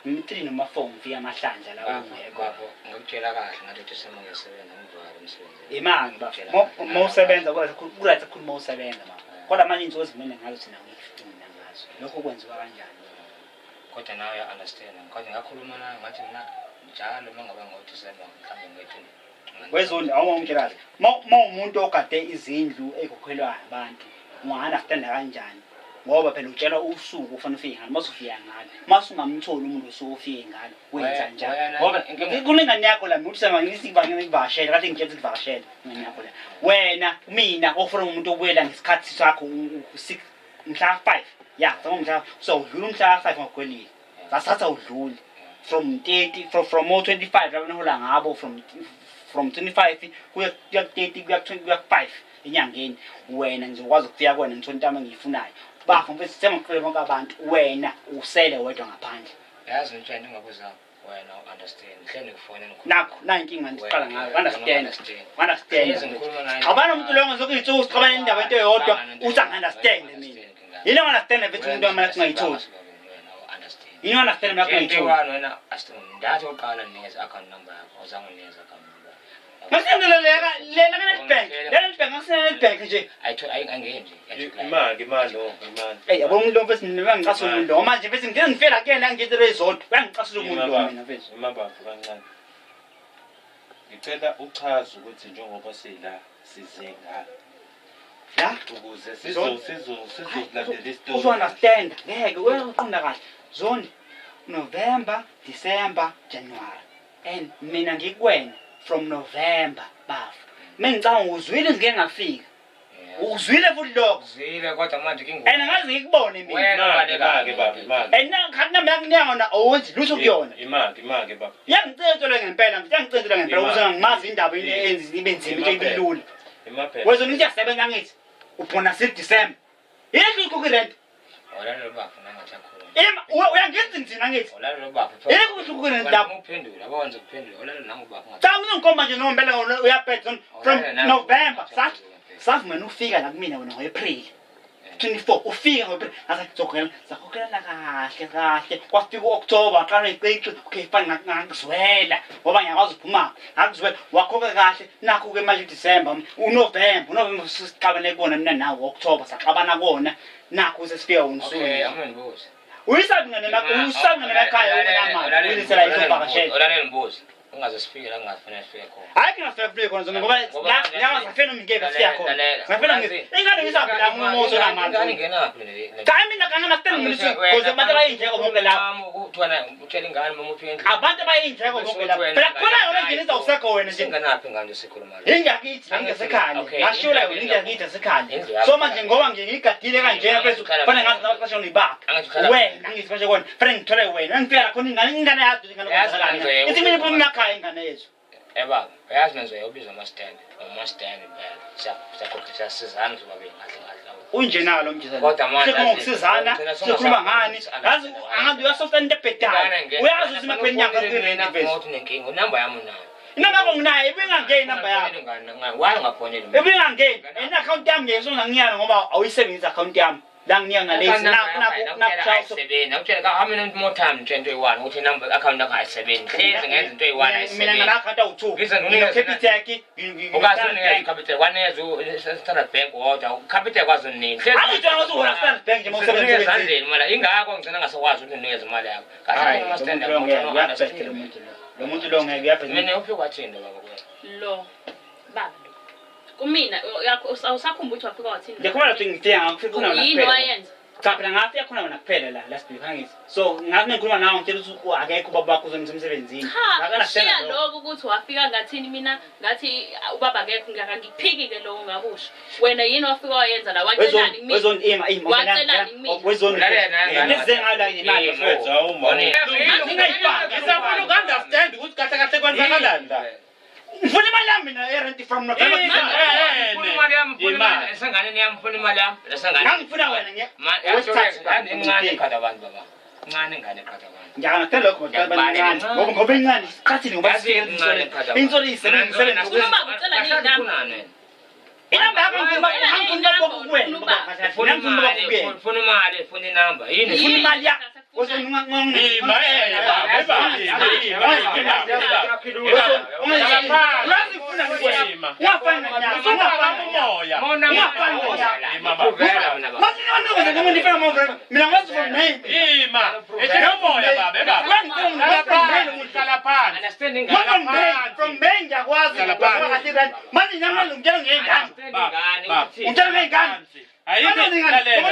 Noma 3 noma 4 ngifika amahlandla la ungekho. Bafo, ngikutshela kahle ngathi December ngiyasebenza, ngivale emsebenzini. Imali bafo. Uma usebenza ku-right kakhulu uma usebenza bafo. Kodwa manje iy'nsuku ezimele ngazo thina ngiyifuna ngazo. Lokho kwenziwa kanjani? Kodwa nawe uya-understand. Kodwa ngakhuluma nawe ngathi mina njalo uma ngabe ngo-December mhlawumbe nge-20. Wezondi awungongitshela kahle. Uma umuntu ogade izindlu ey'khokhelwayo abantu, unga-understanda kanjani? Ngoba phela utshelwa usuku ofanele ufike ngalo, mase ufika ngalo. Mase ungamtholi umuntu osuke ufike ngalo, wenza njani? Ngoba kunengane yakho la, mina uthi ngikuvakashele, kade ngitshela ukuthi ngivakashele ingane yakho la. Wena, mina ofuna umuntu obuyela ngesikhathi sakho u-6 mhla 5. Ya, mhla so udlula umhla 5 ngogwelile. Zasatha udlule from 30 from 25 laba nihola ngabo from 25 kuya kuya 30 kuya 20 kuya 5 enyangeni. Wena ngizokwazi ukufika kuwena ngithole into engiyifunayo. Bafo mfethu sengixole bonke abantu, wena usele wedwa ngaphandle. Yazi ngitshela ingabuza wena u-understand. Hlele ngikufonela ngikhuluma. Nakho na inkinga ndiqala ngayo. Understand. Understand. Hlezi ngikhuluma naye. Xabana umuntu lo ngizokho iy'nsuku sixabana indaba into eyodwa uthi angi-understand mina. Yini angi-understand mfethu umuntu wami singayitholi. Yini angi-understand mina singayitholi. Wena ndathi oqala ndinikeza i-account number yakho, awuzange unikeze i-account number. Ngasendela lena lena ka-Nedbank. Lena Nedbank ngasendela Nedbank nje. Ayingeni nje. Imali, imali, oh, imali. Ey yabo umuntu lo mfethu mina uyangicasula umuntu lo. Manje mfethu ngike ngifela kuyena ngithi ezodwa. Uyangicasula umuntu lo mina mfethu. Imabafo kancane. Ngicela uchaze ukuthi njengoba sila size ngani. La ukuze sizo sizo sizolandela isitori. Uzo-understand ngeke uyaqonda kahle. Zondi November, December, January. And mina ngikuwena from November bafo. Mengicabanga uzwile ngike ngafika. Uzwile futhi lokho. Uzwile kodwa manje kingu. And ngaze ngikubone mina. Wena Imali, imali baba, imali. And khathi nami yakunyanga awenzi lutho kuyona. Imali, imali baba. Iyangicentela ngempela, iyangicentela ngempela ukuze ngimazi indaba into eyenza ibe nzima into ibe lula. Imaphela. Wezona into iyasebenza ngithi. Ubona sil December. Yini ukhokha irent? Olalo bafo nangathi akhuluma. Ima uyangenza nzima ngithi. Olalo bafo. Yini kuthi ukhokha irent lapho? Uphendula, abawenza ukuphendula. Olalo nangu bafo ngathi. Cha mina ngikhomba nje nombela uyaphetha from November sathi savumela ufika la kumina wena ngo-April 24 ufika ngo-April ngathi sokhokhela sakhokhelana kahle kahle kwafika u-October waqala uyiqiqi okay fine ngakuzwela ngoba ngiyakwazi ukuphuma ngakuzwela wakhokha kahle nakho-ke manje uDecember uNovember sixabane kuwona mina nawe u-October saxabana kuwona nakho sesifika Okay, uNsuku awungibuze. uyisabi ngane uyisabi ngane emakhaya unamali uyisela izovakashela. Olalela ngibuze. Ungaze sifike la kungafanele sifike khona. Hayi ngingafika kufike khona zona ngoba la nyanga safena umngeke sifika khona. Ngafena ngeke. Ingane ngisaphi la umuzo namanje. Ingane ingenaphi le? Cha mina kangana stand mina ukuthi because abantu abayindleko bonke lapho. Ukuthi wena utshela ingane uma uthi endlini. Abantu abayindleko bonke lapho. Phela khona yona endlini izawusekho wena nje. Singenaphi ingane esikhuluma la? Ingakithi ingasekhaya. Okay. Ngasho la yona ingakithi asekhaya. Indlu yakho. So manje ngoba nje ngiyigadile kanjena phezulu fanele ngazi nabaqasha nibaphi. Angithi uhlala- Wena angithi manje kona fanele ngithole wena. Ngifika la khona ingane ingane yazi ukuthi ingane Yazi kwenzakalani. manje, Ithi mina iphuma emakhaya ingane yethu. Eh baba, uyazi nenzo ubiza ama-stand, ama-stand impela. Siyasizana sobabili kahle kahle. Unjenalo mjizana. Kodwa manje Sikhuluma ngokusizana, ugcina sikhuluma ngani? Yazi angazi uyasosa into ebhedayo. Uyazi ukuthi maphela inyanga kwi-rent mfethu. Uthi unenkinga, inamba yami unayo. Inamba yakho nginayo, ibingangeni inamba yakho. Why ungafoneli mina? Ibingangeni. Ine-account yami ngeke ngiyana ngoba awuyisebenzisi account yami. La nginika ngalezi naku naku naku ayisebenzi. Awutshela ka how many more time ngitshela into eyi-one ukuthi inamba account yakho ayisebenzi. Hlezi ngenza into eyi-one Mina ayisebenzi. ngala account awu-2. Ngize nginikeze Ngino-Capitec, Ukaze unikeze uCapitec, wanikeza u-Standard Bank wodwa. UCapitec wazi unini. Hlezi Angitshela ukuthi uhola Standard Bank nje uma usebenza Usebenza emsebenzini. ezandleni mala ingakho ngigcina ngasakwazi ukuthi unikeze imali yakho. Kahle Hayi, uma lo stand muntu lo ngeke uyabheda lo muntu lo. Lo muntu lo ngeke uyabheda. Mina ufike wathini lo baba kuwena? Lo baba lo. Kumina awusakhumbula ukuthi wafika wathini? Ngikhuluma lapho ngifika ngafika khona wena Yini kuphela. wayenza? Cha phela ngafika khona wena kuphela la last week angithi. So ngathi ngikhuluma nawe ngitshela ukuthi akekho ubaba wakho usemsebenzini. Cha, shiya lokho ukuthi wafika ngathini mina ngathi ubaba akekho ngikuphiki-ke lokho ngakusho. Wena yini wafika wayenza la wacelani kumina? Wezoni ima ima Wacelani kumina? wezoni. Lalela, Nize ngala imali. Mfethu awuma. Ngingayifaki. Ngisafuna uku-understand ukuthi kahle kahle kwenzakalani la. Ngifuna imali yami mina e-rent from November to December. Ufuna imali yami, ufuna imali. Esenganeni yami ufuna imali yami. Esengane. Ngangifuna wena nge. Incane eqhatha abantu baba. Incane ingane eqhatha abantu. Ngiyangathela lokho ngoba incane. Ngoba ngoba incane isiqhathile ngoba Yazi incane eqhatha abantu. insolo isebenza isebenza. Khuluma ucela ney'namba. Inamba yakho ngifuna ngifuna ubaba kuwena. Ufuna Ngifuna ubaba imali, kuwena. ufuna imali, ufuna inamba. Yini? Ufuna imali yakho. Ima eh baba, ima ima ima ima. Ungafani nonyaka, Usuphakamisa umoya. ungafani nonyaka. Ima baba. Manje ngiwanikeza noma ndifela mawuvela. Mina ngazi from name. Ima. Ehlisa umoya baba, eh baba. Hlala phansi, hlala phansi. Understand ingane. From May, from May ngiyakwazi. Hlala phansi. Kahle manje nyamanje ngitshela ngey'ngane. Understand ingane Baba. ukuthi Ngitshela ngey'ngane. Ayikho lalela.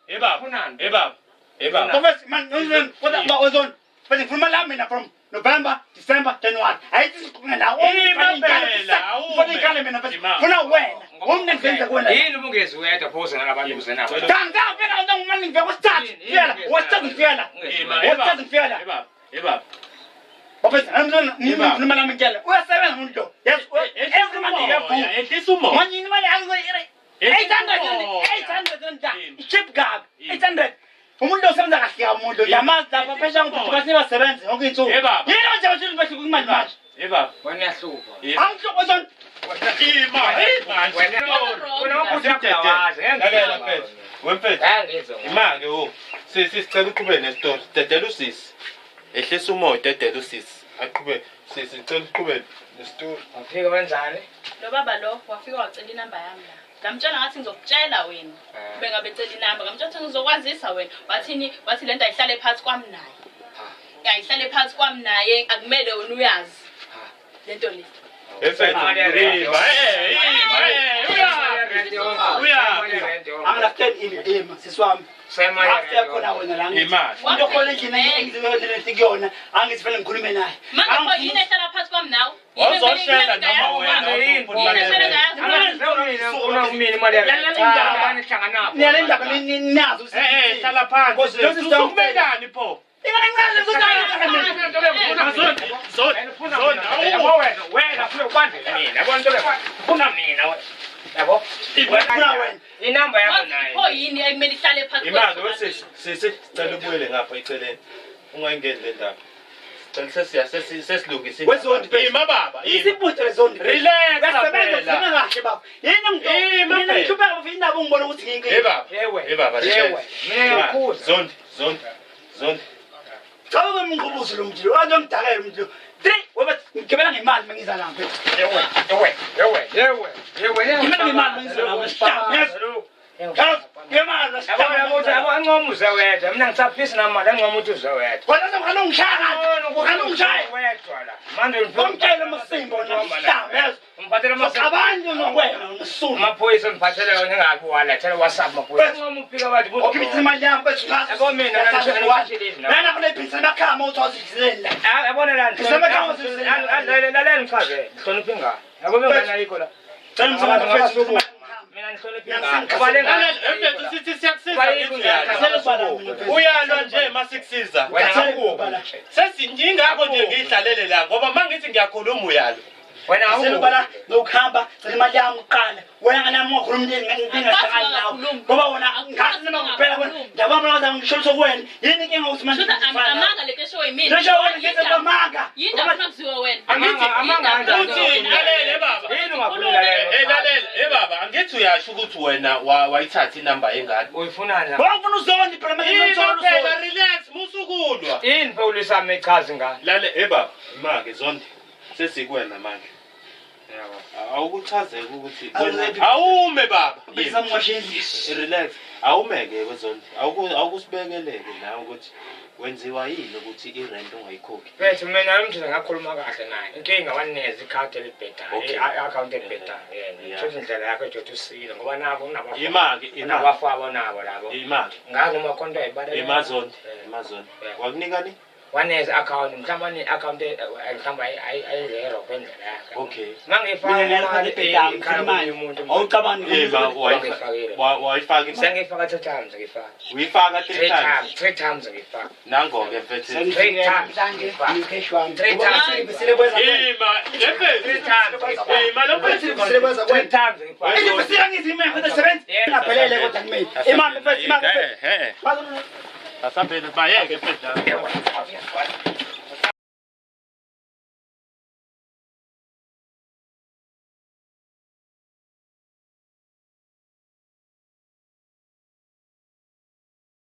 Eh baba. Eh baba. Eh baba. Ngikhuluma la mina from November, December, January. Ayithi siqhubeka la. Ufuna mina funa wena. Umne ngizenza kuwena. Yini ubungezi wedwa phoze nalabantu uze nabo. Tanga phela ngumani ngifika kwesithathu. Fika wesithathu ngifika la. Ima eh baba. Wesithathu ngifika la. Eh baba. Eh baba. Bafethu ngikhuluma nami ngitshela. Uyasebenza umuntu lo. Yes, every month uyavuka. Ehlisa umoya. Manje imali yakho 800 800 cheap kabi 800. Umuntu osebenza kahle kabi umuntu yamazi lapha phesha ngokuthi bathi basebenze yonke insuku. Eh baba. Yini manje bathi bathi kumali manje. Eh baba. Wena uyahlupha. Angihlobo zona. Ima. Eh manje. Wena wakuthi uyawazi. Lalela mfethu. Wemfethu. Ngangizwa. Ima-ke wo. Sisi sicela uqhubeke nesitori. Dedela usisi. Ehlisa umoya dedela usisi. Aqhubeke. Sisi sicela uqhubeke nesitori. Wafika wenzani? Lo baba lo wafika wacela inamba yami la. Ngamtshela ngathi ngizokutshela wena. Ube ngabe ecela inamba, ngamtshela ukuthi ngizokwazisa wena. Wathini? Wathi lento ayihlale phansi kwami naye. Ayihlale phansi kwami naye, akumele wena uyazi. Lento le. Mfethu. Ima eh ima eh uyaphi? Uyaphi? Angilakutheni imi ima sisi wami. Ngafika khona wena la ngithi. Imali. Into khona endlini engiziyona kuyona angithi fanele ngikhulume naye. Manje pho yini ehlala phansi kwami nawe? Yini Wazoshela ekumele noma wena Yini ekumele ngayazi? Niyale ndaba ninazo. Eh eh hlala phansi. Usukumelani pho? Ingane encane Zondi zondi zondi awu. Inamba yakho Wathi nayo. pho yini ekumele ihlale phansi Ima-ke kwethu? wesisi. Sisi sicela ubuyele ngapha eceleni. Ungayingeni le ndaba. Sicela sesiya sesilungisa. indaba. Wezondi phela. Ima baba. Ima. Isibutho lezondi. Relax Uyasebenza phela. usebenza kahle baba. Yini Ima ngito? phela. Ngihlupheka bafika indaba ungibona ukuthi ngiyinkinga. Eh baba. Yewe. Eh baba. Yewe. Mina Ima. ngiyakhuza. Zondi zondi zondi. Cha ube mnqubuzo lo muntu lo. Andomdakela umuntu lo. 3 weba ngigibela ngemali mangiza la mfethu. Yewe. Yewe. Yewe. Yewe. Yewe. Ngimele ngemali mangiza la. Yes. Ngemali. Yabo yabo yabo ancoma uze wedwa. Mina ngisaphisi namali ancoma ukuthi uze wedwa. Wena ukhona ungishaya kahle. Ukhona ungishaya. Wedwa la. Manje Ngomtshela amasimbo namhlanje. Yes. Ngiphathele Abantu ngokwena unesulu. Amaphoyisa ngiphathele yona engabi walethele WhatsApp maphoyisa. Ncoma ufika bathi buza. Okhipha imali yami bese ngazi. Yabo mina Lana kule bhizinisi emakhaya uthi wazidlilela la. Yabona la. Lalela ngichazele. Ngihlonipha ingane. Yabo mina ayikho la. Cela umsebenzi mfethu. Mina ngihlonipha ingane. Ubale Lalela mfethu sithi siyakusiza ngithi uyalwa. Uyalwa nje masikusiza. Wena awukubo. Sesingingakho nje ngiyihlalele la ngoba mangithi ngiyakhuluma uyalwa. Wena Cela awukubo. ubala ngokuhamba cela imali yami kuqala. Wena ngani ungakhulumi ngingahlangani nawe. Ngoba wena ngazi noma kuphela wena. Ngiyabona ngathi ngisho kuwena. Yini inkinga ukuthi manje Shuthi amanga lento eshowe yimina. Ngisho wena ngenze kwamanga. Yini ndaba ufuna kuziwa wena? Amanga amanga Uthi lalela baba. Yini ungakhuluma Eh lalela eh baba angithi uyasho ukuthi wena wayithatha inamba yengane. Uyifunani? Ngoba ngifuna uzondi phela manje Ima ngizothola phela uzondi. relax musukulwa. Yini pho ulwisami echaza ingane? Lale eh baba. Ima-ke zondi. Sesikuwena manje. Yabo. Awukuchazeke ukuthi Awuzethu. Awume baba. Bese ngimoshe endlini. Relax. Awumeke wezondi. Awukusibekeleke nawe ukuthi wenziwa yini ukuthi irent ungayikhokhi. Mfethu mina lo mntu ngakhuluma kahle naye. Inkinga wanikeza ikhadi elibhedayo, Okay. i-account elibhedayo yena. Yeah. Thola indlela yakho ejothi usile ngoba nabo unabafo. Ima-ke ima. Unabafo abo nabo labo. Ima-ke. Ngazi noma khona into ayibaleka. Ima zondi. Ima zondi. Yeah. Wakunika ni? Waneze account mhlawumbe ane-account mhlawumbe ayizero kwendlela yakhe. Okay. Mangifaka Mina ngiyaliphatha imali ibhedamu, ikhala imali. komunye umuntu. Awucabangi Eh, ma Wangifakile. wayifaka imali. Sengifaka two times ngifaka. Uyifaka three Three times. times, three times ngifaka. Nango-ke mfethu. Three times. Namhlanje ngikheshi wami. Three Ngoba times. ngisebenzisile kweza kwena. Ima, le mfethu. Three times ngifaka. Ima, lo mfethu. Ngisebenzisile kweza Three kwena. times ngifaka. Ngifisile ngithi imali mfethu sebenza. Ingaphelele kodwa kumina. Imali mfethu, imali mfethu. Eh, eh. Asambeni bayeke mfethu. Yebo.